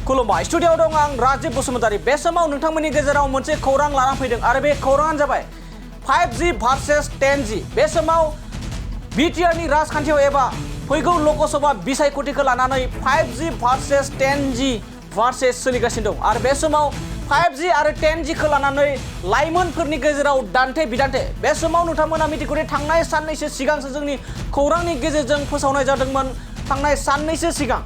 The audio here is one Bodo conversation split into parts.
खुलुमबाय स्टुडियोआव दं आं राजीब बसुमतारी। बे समाव नोंथांमोननि गेजेराव मोनसे खौरां लाना फैदों आरो बे खौराङानो जाबाय 5G भार्सेस 10G। बे समाव बिटिआरनि राजखान्थियाव एबा फैगौ लोकसभा बिसायख'थिखौ लानानै 5G भार्सेस 10G भार्सेस सोलिगासिनो दं आरो बे समाव 5G आरो 10Gखौ लानानै लाइमोनफोरनि गेजेराव दान्थे बिदान्थे। बे समाव नोंथांमोना मिथिगौ थांनाय साननैसो सिगांसो जोंनि खौरांनि गेजेरजों फोसावनाय जादोंमोन। थांनाय साननैसो सिगां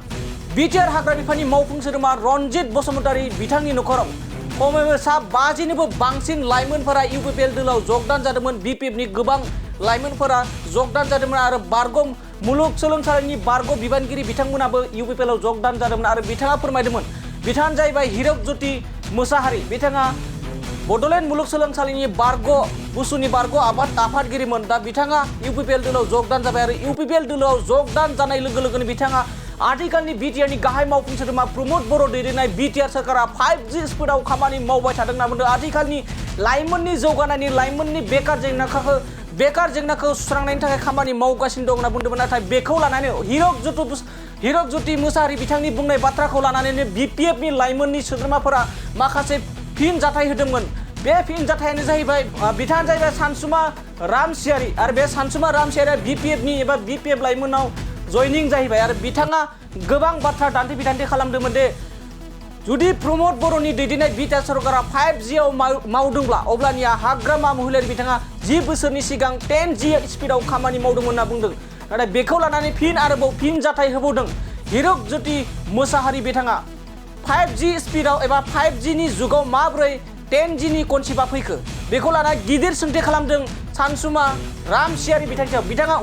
बिटिआर हाग्रा बिफाननि मावफुं सोद्रोमा रनजित बसुमतारी बिथांनि नखराव खमैबो सा 50निबो बांसिन लाइमोनफोरा इउपिपिएल दलाव जगदान जादोंमोन। बिपिएफनि गोबां लाइमोनफोरा जगदान जादोंमोन आरो बारग' मुलुगसोलोंसालिनि बारग' बिबानगिरि बिथांमोनाबो इउपिपिएलआव जगदान जादोंमोन आरो बिथाङा फोरमायदोंमोन। बिथाङानो जाहैबाय हिरक ज्योति मोसाहारि। बिथाङा बड'लेण्ड मुलुगसोलोंसालिनि बारग' बुसुनि बारग' आफादगिरिमोन। दा बिथाङा इउपिपिएल दलाव जगदान जाबाय आरो इउपिपिएल दलाव जगदान जानाय लोगो लोगोनो बिथाङा आथिखालनि बिटिआरनि गाहाय मावफुं सोद्रोमा प्रमद बर' दैदेननाय बिटिआर सरकारा 5G स्पिडआव खामानि मावबाय थादों होनना बुंदों। आथिखालनि लाइमोननि जौगानायनि लाइमोननि बेकार जेंनाखौ सुस्रांनायनि थाखाय खामानि मावगासिनो दं होनना बुंदोंमोन। नाथाय बेखौ लानानै हिरक ज्योति मोसाहारि बिथांनि बुंनाय बाथ्राखौ लानानैनो बिपिएफनि लाइमोननि सोद्रोमाफोरा माखासे फिन जाथाय होदोंमोन। बे फिन जाथायानो जाहैबाय बिथाङानो जाहैबाय सानसुमा रामसियारि आरो बे सानसुमा रामसियारिया बिपिएफनि एबा बिपिएफ लाइमोनाव जयनिं जाहैबाय आरो बिथाङा गोबां बाथ्रा दान्थे बिदान्थे खालामदोंमोन दे जुदि प्रमद बर'नि दैदेननाय बिटिआर सरकारा 5Gआव मावदोंब्ला अब्लानिया हाग्रामा महिलारि बिथाङा 10 बोसोरनि सिगां 10G स्पिडआव खामानि मावदोंमोन होनना बुंदों। नाथाय बेखौ लानानै आरोबाव फिन जाथाय होबावदों हिरक ज्योति मोसाहारि बिथाङा 5G स्पिडआव एबा 5Gनि जुगाव माबोरै 10Gनि कनसेप्टआ फैखो बेखौ लाना गिदिर सोंथि खालामदों सानसुमा रामसियारि बिथांखौ। बिथाङा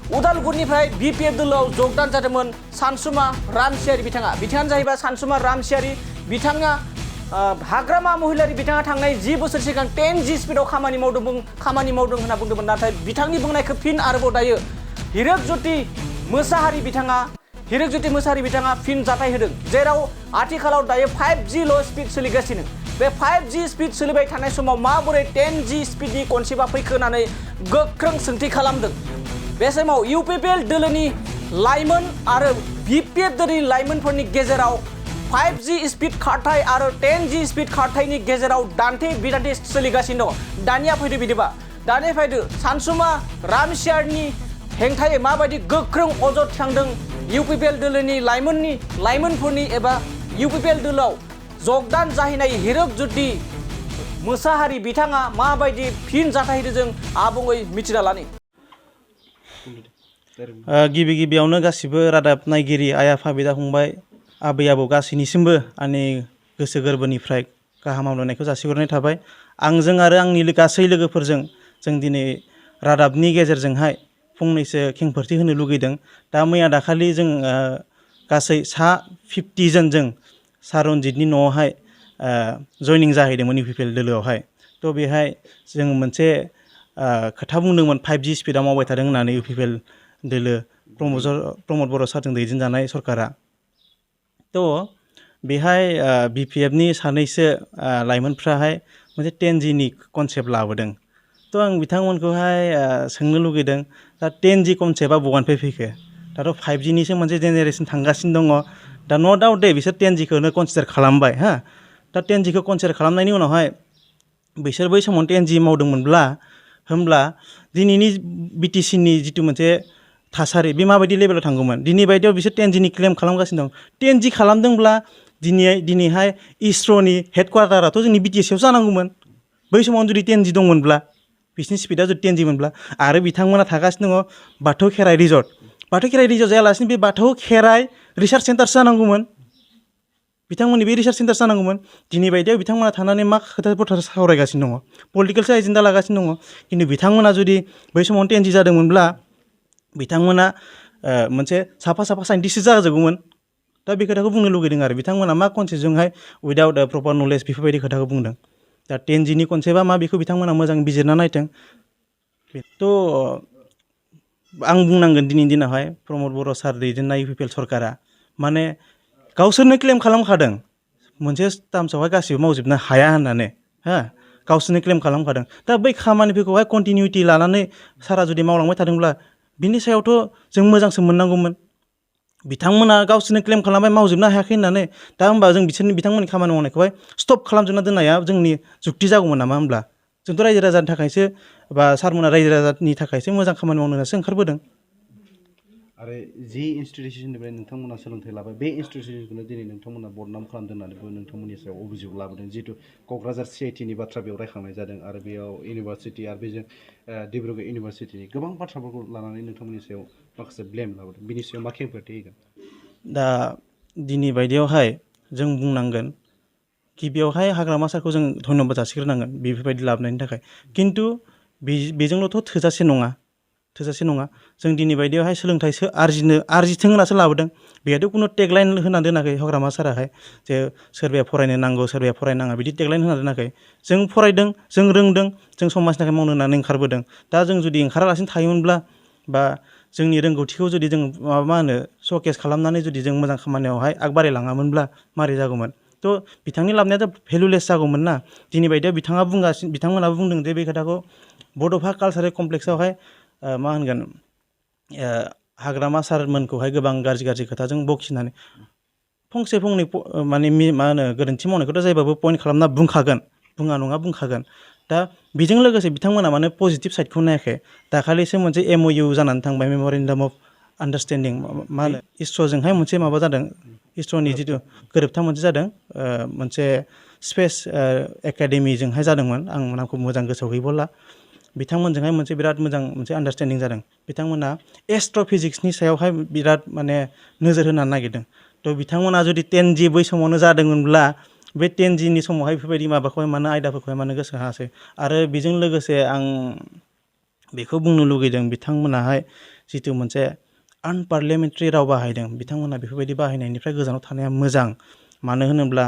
उदालगुरिनिफ्राय बिपिएफ दलाव जगदान जादोंमोन सानसुमा रामसियारि बिथाङानो जाहैबाय सानसुमा रामसियारि। बिथाङा हाग्रामा महिलारि बिथाङा थांनाय 10 बोसोर सिगां 10G स्पिडआव खामानि मावदों होनना बुंदोंमोन। नाथाय बिथांनि बुंनायखौ फिन आरोबाव दायो हिरक ज्योति मोसाहारि बिथाङा फिन जाथाय होदों जेराव आथिखालाव दायो 5Gल' स्पिड सोलिगासिनो। बे 5G स्पिड सोलिबाय थानाय समाव माबोरै 10G स्पिडनि कनसेप्टआ फैखो होननानै गोख्रों सोंथि खालामदों। बे समाव इउपिपिएल दोलोनि लाइमोन आरो बिपिएफ दोलोनि लाइमोनफोरनि गेजेराव 5G स्पिड खारथाय आरो 10G स्पिड खारथायनि गेजेराव दान्थे बिदान्थे सोलिगासिनो दं। दानिया फैदो सानसुमा रामसियारिनि हेंथायै माबायदि गोख्रों अजद थिखांदों इउपिपिएल दोलोनि लाइमोनफोरनि एबा इउपिपिएल दोलोआव जगदान जाहैनाय हिरक ज्योति मोसाहारि बिथाङा माबायदि फिन जाथाय होदों जों आबुङै मिथिना लानि। गिबियावनो गासिबो रादाब नायगिरि आइ आफा बिदा फंबाय आबै आबौ गासैनिसिमबो आंनि गोसो गोरबोनिफ्राय गाहाम हामलायनायखौ जासिहरनाय थाबाय। आंजों आरो आंनि गासै लोगोफोरजों जों दिनै रादाबनि गेजेरजोंहाय फंनैसो खेंफोरथि होनो लुगैदों। दा मैया दाखालि जों गासै 50 जन जों सार रनजितनि न'आवहाय जयनिं जाहैदोंमोन इउपिपिएल दोलोआवहाय। थ' बेहाय जों मोनसे खोथा बुंदोंमोन 5G स्पिडआव मावबाय थादों होननानै इउपिपिएल दोलो प्रमद बर' सारजों दैदेनजानाय सरकारा। थ' बेहाय बिपिएफनि सानैसो लाइमोनफ्राहाय मोनसे 10Gनि कनसेप्ट लाबोदों। थ' आं बिथांमोनखौहाय सोंनो लुगैदों दा 10G कनसेप्टआ बबेनिफ्राय फैखो? दाथ' 5Gनिसो मोनसे जेनेरेसन थांगासिनो दङ। दा न' डाउट दे बिसोर 10Gखौनो कनसिडार खालामबाय दा 10Gखौ कनसिडार खालामनायनि उनावहाय बिसोर बै समाव 10G मावदोंमोनब्ला होमब्ला दिनैनि बिटिसिनि जिथु मोनसे थासारि बे माबायदि लेभेलाव थांगौमोन? दिनै बायदियाव बिसोर 10Gनि क्लेम खालामगासिनो दं। 10G खालामदोंब्ला दिनैहाय इसर'नि हेडक्वार्टाराथ' जोंनि बिटिसिआव जानांगौमोन। बै समावनो जुदि 10G दंमोनब्ला बिसिनि स्पिडआ जुदि 10G मोनब्ला आरो बिथांमोना थागासिनो दङ बाथौ खेराइ रिजर्ट जायालासिनो बे बाथौ खेराइ रिसार्च सेन्टारसो जानांगौमोन। बिथांमोननि बे रिसार्च सेन्टार जानांगौमोन। दिनै बायदियाव बिथांमोना थानानै मा खोथा सावरायगासिनो दङ, पलिटिकेलसो एजेन्डा लागासिनो दङ। खिन्थु बिथांमोना जुदि बै समाव 10G जादोंमोनब्ला बिथांमोना मोनसे साफा साइन्टिस्टसो जाजोबगौमोन। दा बे खोथाखौ बुंनो लुगैदों आरो बिथांमोना मा कनसेप्टजोंहाय उइदाउट प्रपार नलेज बेफोरबायदि खोथाखौ बुंदों। दा 10Gनि कनसेप्टआ मा बेखौ बिथांमोना मोजां बिजिरना नायथों। थ' आं बुंनांगोन दिनैनि दिनावहाय प्रमद बर' सार दैदेननाय इउपिपिएल सरकारा माने गावसोरनो क्लेम खालामखादों मोनसे टार्म्सआवहाय गासिबो मावजोबनो हाया होननानै गावसोरनो क्लेम खालामखादों। दा बै खामानिफोरखौहाय कन्टिनिउटि लानानै सारा जुदि मावलांबाय थादोंब्ला बिनि सायावथ' जों मोजांसो मोननांगौमोन। बिथांमोना गावसोरनो क्लेम खालामबाय मावजोबनो हायाखै होननानै दा होमबा जों बिथांमोननि खामानि मावनायखौहाय स्टप खालामजोबना दोननाया जोंनि जुक्ति जागौमोन नामा होमब्ला जोंथ' रायजो राजानि थाखायसो बा सारमोना रायजो राजानि थाखायसो मोजां खामानि मावनो होननासो ओंखारबोदों आरो जि इन्स्टिटिउसननिफ्राय नोंथांमोना सोलोंथाइ लाबाय बे इन्स्टिटिउसनखौनो दिनै नोंथांमोना बदनाम खालामदों होननानैबो नोंथांमोननि सायाव अभियोग लाबोदों जिहेतु क'क्राझार CITनि बाथ्रा बेयाव रायखांनाय जादों आरो बेयाव इउनिभारसिटि आरो बेजों डिब्रुगड़ इउनिभारसिटिनि गोबां बाथ्राफोरखौ लानानै नोंथांमोननि सायाव माखासे ब्लेम लाबोदों बिनि सायाव मा खेंफोरथि होगोन दा दिनै बायदियावहाय जों बुंनांगोन गिबियावहाय हाग्रामा सारखौ जों धन्यबाद जासिग्रोनांगोन बेफोरबायदि लाबोनायनि थाखाय खिन्थु बेजोंल'थ' थोजासे नङा जों दिनै बायदियावहाय सोलोंथाइसो आरजिथों होनासो लाबोदों बेहायथ' खुनु टेगलाइन होना दोनाखै हाग्रामा साराहाय जे सोरबाया फरायनो नांगौ सोरबाया फरायनाङा बिदि टेगलाइन होना दोनाखै जों फरायदों जों रोंदों जों समाजनि थाखाय मावनो होननानै ओंखारबोदों दा जों जुदि ओंखारालासिनो थायोमोनब्ला बा जोंनि रोंगौथिखौ जुदि जों मा होनो श'केस खालामनानै जुदि जों मोजां खामानियावहाय आगबारायलाङामोनब्ला मारै जागौमोन थ' बिथांनि लाबोनायाथ' भेलुलेस जागौमोन ना दिनै बायदियाव बिथांमोनाबो बुंदों जे बे खोथाखौ बड'फा कालचारेल कमप्लेक्सआवहाय मा होनगोन हाग्रामा सारमोनखौहाय गोबां गाज्रि खोथाजों बखिनानै फंसे फंनै माने मा होनो गोरोन्थि मावनायखौथ' जायबाबो पइन्ट खालामना बुंखागोन बुङा नङा बुंखागोन दा बेजों लोगोसे बिथांमोना माने पजिटिभ साइडखौ नायाखै दाखालिसो मोनसे MOU जानानै थांबाय मेम'रेन्डाम अफ आन्डारस्टेन्डिं मा होनो इसर'जोंहाय मोनसे माबा जादों इसर'नि जिथु गोरोबथा मोनसे जादों मोनसे स्पेस एकाडेमिजोंहाय जादोंमोन आं नामखौ मोजां गोसोआव गैबावला बिथांमोनजोंहाय मोनसे बिराद मोजां मोनसे आन्डारस्टेन्डिं जादों बिथांमोना एस्ट्र'फिजिक्सनि सायावहाय बिराद माने नोजोर होनो नागिरदों थ' बिथांमोना जुदि 10G बै समावनो जादोंमोनब्ला बे 10Gनि समावहाय बेफोरबायदि माबाखौहाय मानो आयदाफोरखौहाय मानो गोसो होआसै आरो बेजों लोगोसे आं बेखौ बुंनो लुगैदों बिथांमोनाहाय जिथु मोनसे आनपार्लियामेन्टारि राव बाहायदों बिथांमोना बेफोरबायदि बाहायनायनिफ्राय गोजानाव थानाया मोजां मानो होनोब्ला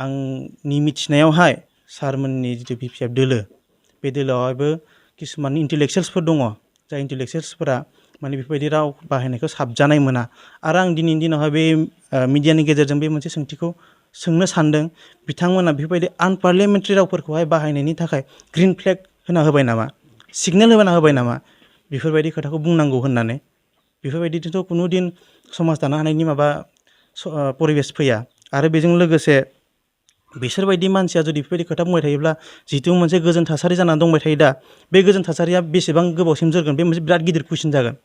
आंनि मिथिनायावहाय सारमोननि जिथु BPF दोलो बे दोलोआवहायबो किसुमान इन्टेलेक्सुयेल्सफोर दङ जाय इन्टेलेक्सुयेल्सफोरा माने बेफोरबायदि राव बाहायनायखौ साबजानाय मोना आरो आं दिनैनि दिनावहाय बे मिडियानि गेजेरजों बे मोनसे सोंथिखौ सोंनो सानदों बिथांमोना बेफोरबायदि आनपार्लियामेन्टारि रावफोरखौहाय बाहायनायनि थाखाय ग्रिन फ्लेग होना होबाय नामा सिगनेल होबाय नामा बेफोरबायदि खोथाखौ बुंनांगौ होननानै बेफोरबायदिथ' खुनु दिन समाज दानो हानायनि माबा परिबेस फैया आरो बेजों लोगोसे बिसोरबायदि मानसिया जुदि बेफोरबायदि खोथा बुंबाय थायोब्ला जिहेतु मोनसे गोजोन थासारि जानानै दंबाय थायो दा बे गोजोन थासारिया बेसेबां गोबावसिम जोरगोन बे मोनसे बिराद गिदिर कुइसन जागोन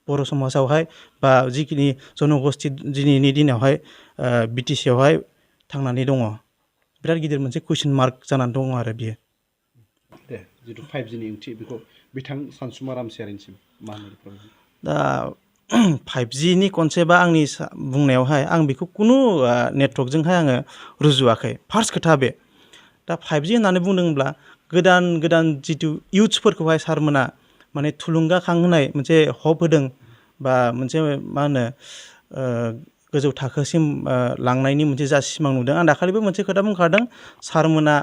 बर' समाजावहाय बा जिखिनि जनगोष्ठी दिनैनि दिनावहाय BTC आवहाय थांनानै दङ बिराद गिदिर मोनसे कुइसन मार्क जानानै दङ आरो बियो दे जिथु 5Gनि ओंथि बेखौ बिथां सानसुमा रामसियारिनिसिम मा होनो दा 5Gनि कनसेप्टआ आंनि बुंनायावहाय आं बेखौ खुनु नेटवर्कजोंहाय आङो रुजुवाखै फार्स्ट खोथा बे दा 5G होननानै बुंदोंब्ला गोदान जिथु इउथ्सफोरखौहाय सारमोना माने थुलुंगाखांहोनाय मोनसे हप होदों बा मोनसे मा होनो गोजौ थाखोसिम लांनायनि मोनसे जा सिमां नुदों आं दाखालिबो मोनसे खोथा बुंखादों सारमोना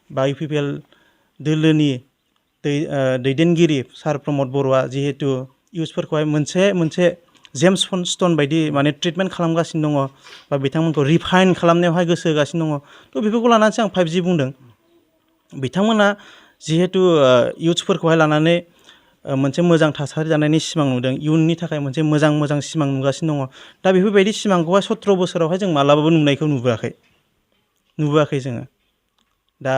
बा UPPL दोलोनि दैदेनगिरि सार प्रमद बर'आ जिहेतु इउथ्सफोरखौहाय मोनसे जेम्स स्टन बायदि माने ट्रिटमेन्ट खालामगासिनो दङ बा बिथांमोनखौ रिफाइन खालामनायावहाय गोसो होगासिनो दङ थ' बेफोरखौ लानानैसो आं 5G बुंदों बिथांमोना जिहेतु इउथ्सफोरखौहाय लानानै मोनसे मोजां थासारि जानायनि सिमां नुदों इयुननि थाखाय मोनसे मोजां सिमां नुगासिनो दङ दा बेफोरबायदि सिमांखौहाय 17 बोसोरावहाय जों मालाबाबो नुनायखौ नुबोआखै जोङो दा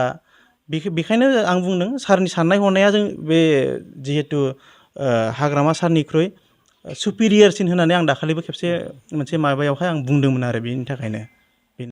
बेखायनो आं बुंदों सारनि साननाय हनाया जों बे जिहेतु हाग्रामा सारनिख्रुइ सुपिरियरसिन होननानै आं दाखालिबो खेबसे मोनसे माबायावहाय आं बुंदोंमोन आरो बेनि थाखायनो